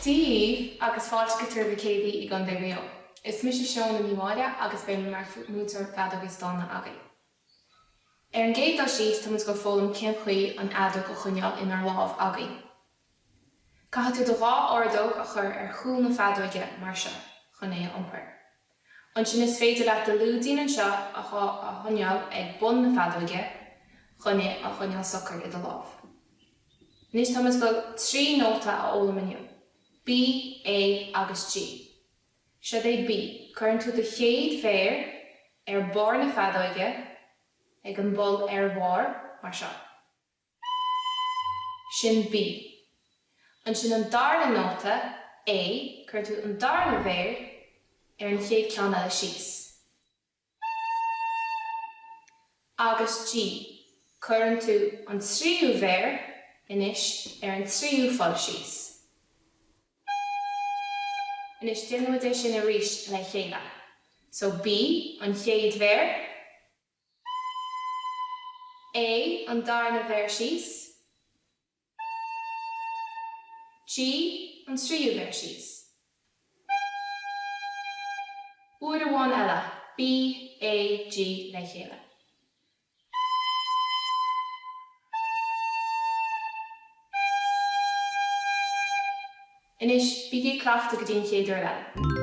Dia dhaoibh agus fáilte go Tuar Mhic Éadaigh i gContae Mhaigh Eo. Is mise Shóna Ní Mháille agus beidh mé mar mhúinteoir feadóige stáin agaibh. Ar an gcéad dul síos tá muid ag dul foghlaim cén chaoi an fheadóg a choinneáil inár lámh againn. Caithfidh tú do dhá ordóg a chur ar chúl na feadóige mar seo chun é a iompar. Ansin is féidir leat do lúidín anseo a choinneáil ag bun na feadóige chun é a choinneáil socair i do lámh. Anois táimid ag dul 3 nóta a fhoghlaim inniu, B, A agus G. Seod é B, cuireann tú do chéad mhéar ar barr na feadóige ag an bpoll ar bharr, mar seo. Sin B. Ansin an darna nóta, A, cuireann tú an darna mhéar ar an chéad ceann eile síos. Agus G, cuireann tú an tríú mhéar anois ar an tríú pholl síos. Anois déanfaimid é sin arís le chéile. So B, an chéad mhéar. A, an darna mhéar síos. G, an tríú mhéar síos. Uair amháin eile, B, A, G le chéile. Anois, bígí ag cleachtadh go dtí an chéad uair eile.